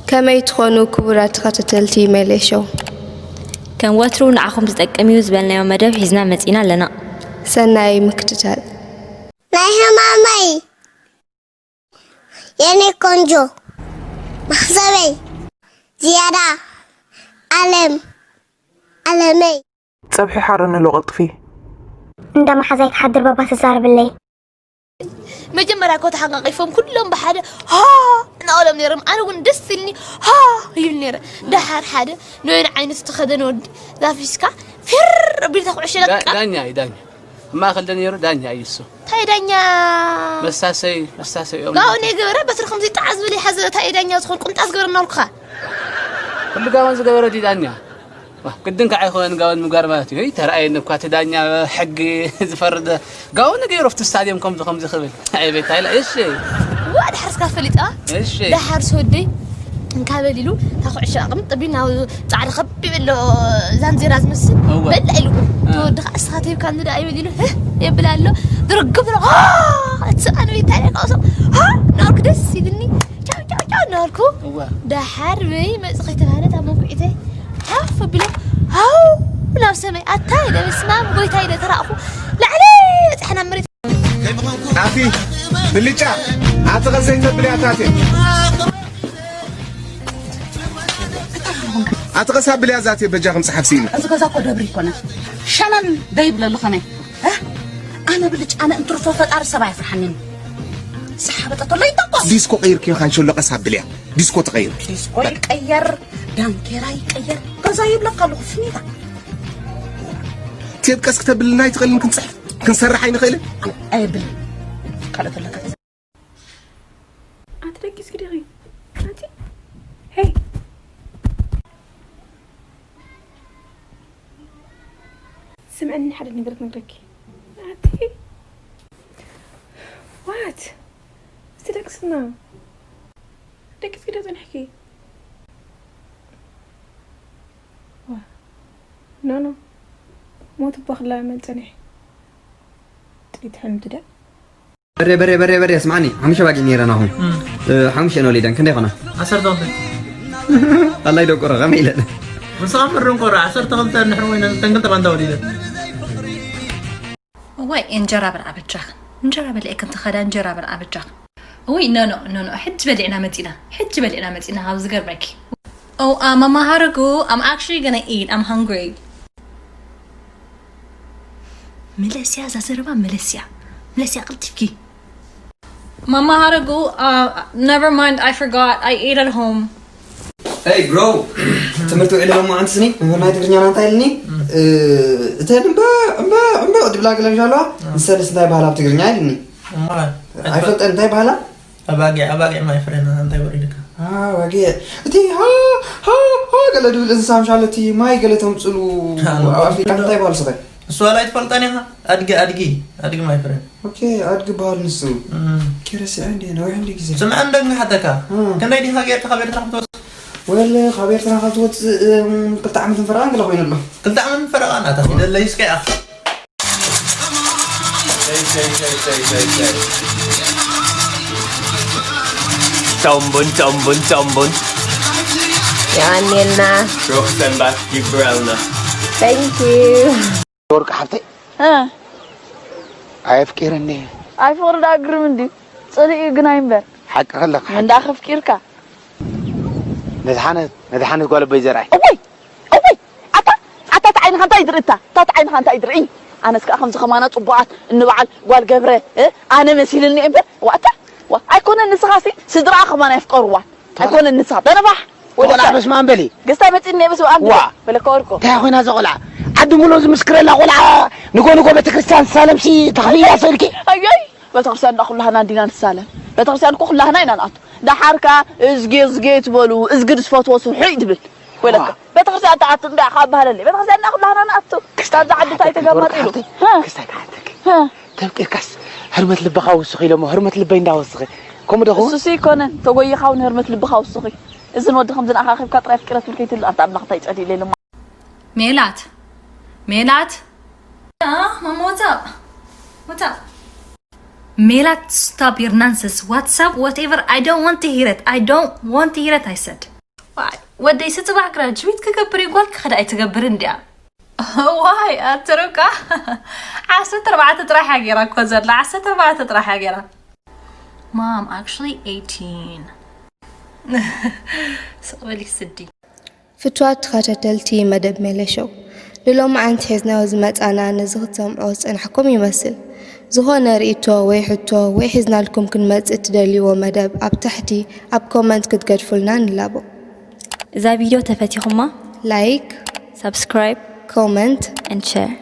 ከመይ ትኾኑ ክቡራት ተኸታተልቲ ሜሌ ሾው? ከም ወትሩ ንዓኹም ዝጠቅም እዩ ዝበልናዮ መደብ ሒዝና መጺና ኣለና። ሰናይ ምክትታል። ናይ ሕማመይ የኔ ቆንጆ መኽሰበይ ዝያዳ ዓለም ዓለመይ። ጸብሒ ሓርኒ ኣሎ ቀልጥፊ። እንዳ መሓዛይ ክሓድር ባባ ትዛረብለይ። መጀመርያ እኮ ተሓቃቂፎም ኩሎም ብሓደ ሃ እናበሎም ነይሮም። ኣነ እውን ደስ ኢልኒ ሃ ይብል ነይረ። ደሓር ሓደ ንወይን ዓይነት ዝተኸደነ ወዲ ዛፊስካ ፊር ኣቢሉ እታ ኩዕሾ ዳ- ለቃ። ዳኛ እዩ፣ ዳኛ። ኣብ ማእከል ዶ ነይሩ? ዳኛ እዩ እሱ። እንታይ ዳኛ? መሳሰይ፣ መሳሰይ እዮም። ጋውን የገበረ በትሪ ከምዚ ጣዕ ዝበለ ይሓዘ። እንታይ ዳኛ ዝኾን ቁምጣ ዝገበረ እናልኩኻ። ኩሉ ጋውን ዝገበረ ድዩ ዳኛ? ዋ፣ ግድን ከዓ ይኸውን ጋውን ምግባር ማለት እዩ። ተረኣየኒ እኳ እቲ ዳኛ ሕጊ ዝፈርድ ጋውን ገይሩ ኣብቲ ስታድዮም ከምዚ ከምዚ ክብል። ኣይ ቤት ኣይላ፣ እሺ። ዋ፣ ድሓር እስካ ፈሊጣ? እሺ። ድሓር ሰወደይ እንካ በል ኢሉ፣ እታ ኩዕሾ ኣቕምጥ ኣቢሉ ናብ ጻዕዳ ከቢብ ኣሎ ዛንዜራ ዝመስል እወ። በላ ኢሉ። እ። ተወዲ ከዓ እስኻ ተሂብካ እንደ ኣይበል ኢሉ፣ ህህ የብል ኣሎ። ድርግም ብሎ፣ ኣ፣ እቲ ኣነ ቤት ታዲያ ካብሶም፣ ኣ፣ እናበልኩ ደስ ኢልኒ። ጫው፣ ጫው፣ ጫው እናበልኩ። እወ። ደሓር በይ መጽእ ከይተባህለ እታ መንኩዒተይ ሓፍ ኣቢሎም፣ ሃው ናብ ሰማይ። ኣታ ኢለ፣ በስመ ኣብ ጎይታ ኢለ ተራእኹ። ላዕሊ በጺሐ ናብ መሬት። ኣቲ ብልጫ፣ ኣቲ ቐሰይ ተብልያ ኣታቴ። ኣቲ ቐሳ ብልያ ዛቴ በጃ ከም ጸሓፍ ሲኒ። እዚ ገዛ እኮ ደብሪ ይኮነ። ሸነን ደይብለሉ ኸመይ? እ? ኣነ ብልጫ፣ ኣነ እንትርፎ ፈጣሪ ሰብ ኣይፍርሓንን። ዝሓበጠ ተሎ ይተኮስ። ዲስኮ ቀይርክዮ ካንሸሎ ቐሳ ብልያ። ዲስኮ ተቐይር። ዲስኮ ይቀየር፣ ዳንኬራ ይቀየር። ገዛ ይብለካ ኣለኹ ፍኒታ። ቴብ ቀስ ክተብልና ኣይትኽእልን ክንጽሕፍ፣ ክንሰርሕ ኣይንኽእልን? ኣይብልን። ካልኦት ኣለካ። ኣንቲ ደቂስኪ ዲኺ? ኣንቲ? ሄይ! ስምዕኒ ሓደ ነገር ክነግረኪ። ኣንቲ? What? እስቲ ደቅስና። ደቂስኪ ዶ ጸኒሕኪ? ዋ። ኖ፣ ኖ። ሞት እባ ክላ መን ጸኒሕ? ጥሪት ሕልምቲ ደ? በሬ፣ በሬ፣ በሬ፣ በሬ፣ ስማዕኒ፣ ሓሙሽተ ባጊዕ ነይረን ኣኹም። እም። እ፣ ሓሙሽተ ነው ሊደን፣ ክንደይ ኾና? ዓሰርተ ክልተ። ኣላይ ደቁረ፣ ኸመይ ኢለን? ንስኻ ምርም ቆራ፣ ዓሰርተ ክልተ ንሕን ወይነ፣ ተን ክልተ ባንዳ ወሊደን። እዋይ፣ እንጀራ በልዓ በጃኽን። እንጀራ በልዒ ከም ትኸዳ፣ እንጀራ በልዓ በጃኽን። እውይ፣ ኖ፣ ኖ፣ ኖ፣ ኖ፣ ሕጂ በሊዕና መጺና። ሕጂ በሊዕና መጺና፣ ካብ ዝገርመኪ። Oh, uh, ማማ ሃረጉ, I'm actually gonna eat. I'm hungry. መለስያ፣ እዛ ዘረባ መለስያ። መለስያ፣ ቀልጢፍኪ። ማማ ሃረጉ, uh, never mind, I forgot. I ate at home. Hey, bro. ትምህርቲ ውዒለ ሎማዓንቲ ስኒ፣ መምህር ናይ ትግርኛና እንታይ ኢልኒ? እ፣ እተን እምበ፣ እምበ፣ እምበ ድብላ ገለ ምሽ ኣለዋ? ንሰንስ እንታይ ባህላ ብትግርኛ ኢልኒ? እሞ፣ ኣይፈልጠን እንታይ ባህላ? ኣባጊዕ፣ ኣባጊዕ ማይ ፍሬና እንታይ ወሪድካ? ኣባጊዕ። እቲ ሃ፣ ሃ፣ ሃ ገለ ድብል እንስሳ ምሽ ኣሎ፣ እቲ ማይ ገለ ተምጽሉ ሃ፣ ኣብ ኣፍሪቃ እንታይ በሃል ስኸ? እሱ ዋላ ኣይትፈልጠን ኢኻ? ኣድጊ፣ ኣድጊ፣ ኣድጊ ማይ ፍሬን። ኦኬ፣ ኣድጊ በሃል ንሱ። እም። ኪረስዐ እንዴ፣ ነዊሕ እንዴ ግዜ። ስምዐ እንደ እንግሓተካ። እም። ክንደይ ዲኻ ጌርካ ካብ ኤርትራ ክትወጽእ? ወለ፣ ካብ ኤርትራ ካብ ዝወጽእ፣ እም፣ ክልተ ዓመትን ፈረቓን ገለ ኮይኑ ኣሎ። ክልተ ዓመትን ፈረቓን? ኣታ ፊደለይ እስከ ኣኽ። ቶምቡን፣ ቶምቡን፣ ቶምቡን። የቐንየልና። ብሩኽ ሰንበት ይግብረልና። Thank you። ወርቂ ሓብተይ፣ እ። ኣየፍቂርኒ። ኣይ ፍቕሪ ደኣ ግርም እንድዩ። ጽልኢ እዩ ግናይ እምበር። ሓቂ ከለኻ ሓቂ። እንዳ ከፍቂርካ። ነቲ ሓነት፣ ነቲ ሓነት ጓል ኣቦይ ዘርኣይ። እወይ! እወይ! ኣታ፣ ኣታ፣ እታ ዓይንኻ እንታይ ትርኢ እታ? እታ ዓይንኻ እንታይ ትርኢ? ኣነስ ከኣ ከምዚ ከማና ጽቡቓት እንበዓል ጓል ገብረ፣ እ? ኣነ መሲልኒ እምበር፣ ዋእታ፣ ዋ፣ ኣይኮነን ንስኻሲ፣ ስድራኣ ከማን ኣየፍቀርዋን። ኣይኮነን ንስኻ፣ ተነፋሕ! ቆልዓ ወለካ። በስመ ኣብ በሊ። ገዝታ መጺእኒ በስመ ኣብ ዋ። በሊ። ወለካ ወርቆ። እንታይ ኮይና እዛ ቆልዓ? ዓዲ ሙሉእ ዝምስክረላ ቆልዓ፣ ንጎ ንጎ ቤተክርስትያን ትሳለምሲ፣ ተኽብያ ሰልኪ። ኣዮይ! ቤተክርስትያን እንዳ ኩላህና እንዲና ንሳለም። ቤተክርስትያን እኮ ኩላህና ኢና ንኣቱ። ደሓርካ እዝጌ እዝጌ ትበሉ፣ እዝጊ ዝፈትዎ ስርሑ እዩ ትብል። ወለካ። ዋ። ቤተክርስትያን ትኣቱ እንዳ ካብ ባህለለይ። ቤተክርስትያን እንዳ ኩላህና ንኣቱ። ክስታይ ካብዛ ዓዲ እንታይ ተገማጢሉ? ሓፍተይ፣ ሃ። ክስታይ ክሓተኪ። ሃ። ተፍቂርካስ ህርመት ልብኻ ወስኺ ኢሎሞ፣ ህርመት ልበይ እንዳወስኺ። ከምኡ ዶ ኸውን? እሱሲ ይኮነን፣ ተጎይኻ እውን ህርመት ልብኻ ወስኺ። እዝን ወዲ ከምዚ ንኣኻ ኣኺብካ ጥራይ ኣፍቂረ ትብል ከይትህሉ፣ ኣንታ ኣምላኽ እንታይ ጸሊለ ኢሎሞ። ሜላት፣ ሜላት። Ah, Mama, what's up? What's up? ሜላት, stop your nonsense. What's up? Whatever. I don't want to hear it. I don't want to hear it, I said. ዋይ፣ ወደይ ስጽባሕ ግራጅዊት ክገብር እዩ፣ ጓል ክኸዳ ኣይትገብር እንዲያ። ዋይ ኣቲ ርብቃ፣ ዓሰርተ ኣርባዕተ ጥራሕ እያ ገይራ እኮ ዘላ። ዓሰርተ ኣርባዕተ ጥራሕ እያ ገይራ። Mom, actually eighteen. ስቕ በሊ ስዲ። ፍትዋት ተኸታተልቲ መደብ ሜለሾው፣ ንሎማዓንቲ ሒዝናዮ ዝመጻና ነዚ ክትሰምዖ ዝጸናሕኩም ይመስል። ዝኾነ ርእይቶ ወይ ሕቶ ወይ ሒዝናልኩም ክንመጽእ እትደልይዎ መደብ ኣብ ታሕቲ ኣብ ኮመንት ክትገድፉልና ንላቦ። እዛ ቪድዮ ተፈቲኹማ ላይክ፣ subscribe ኮመንት፣ and share።